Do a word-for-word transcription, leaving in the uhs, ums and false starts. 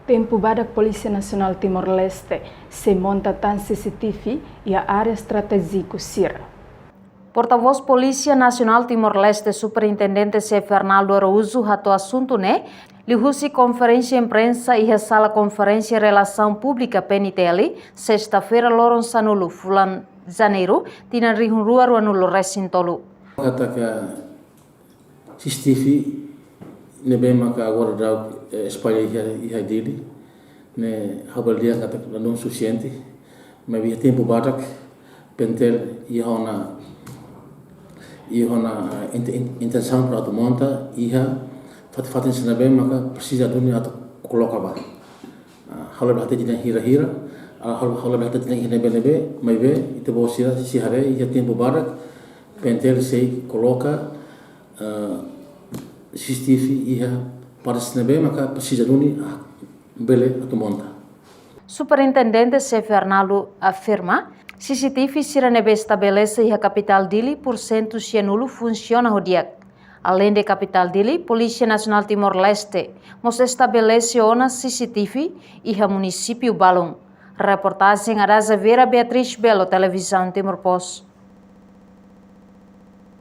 Tempu badak Polísia Nasionál Timor-Leste sei monta tan C C T V iha área estratéjiku sira. Portavós Polísia Nasionál Timor-Leste, Superintendente Xefe Arnaldo Araújo, hato'o asuntu ne'e liuhusi konferénsia imprensa iha Sala Konferénsia Relasaun Públika, P N T L, sesta-feira, loron sanulu, fulan Janeiru, tinan rihun rua ruanulu resin tolu. Katak C C T V ne'ebé maka agora daudaun, eh, espalla iha, iha Dili, ne'e ha'u bele dehan katak ladún sufisiente, maibé iha tempu badak, P N T L iha ona, iha ona, eh, int-, int-, intensaun para atu monta iha fatin-fatin sira ne'ebé maka presiza duni atu koloka ba. Ah, ha'u la bele hatete dehan hira-hira, ah, ha'u, ha'u la bele hatete dehan iha ne'ebé-ne'ebé, maibé ita-boot sira sei haree iha tempu badak, P N T L sei koloka, ah, C C T V iha parte sira ne'ebé maka presiza duni, ah, bele atu monta. Superintendente Xefe Arnaldo afirma, C C T V sira ne'ebé estabelese iha kapitál Dili pursentu sianulu funsiona ho di'ak. Aleinde kapitál Dili, Polísia Nasionál Timor-Leste mós estabelese ona C C T V iha munisípiu balun. Reportajen Adaza Vera, Beatriz Belo, Televizaun Timor Post.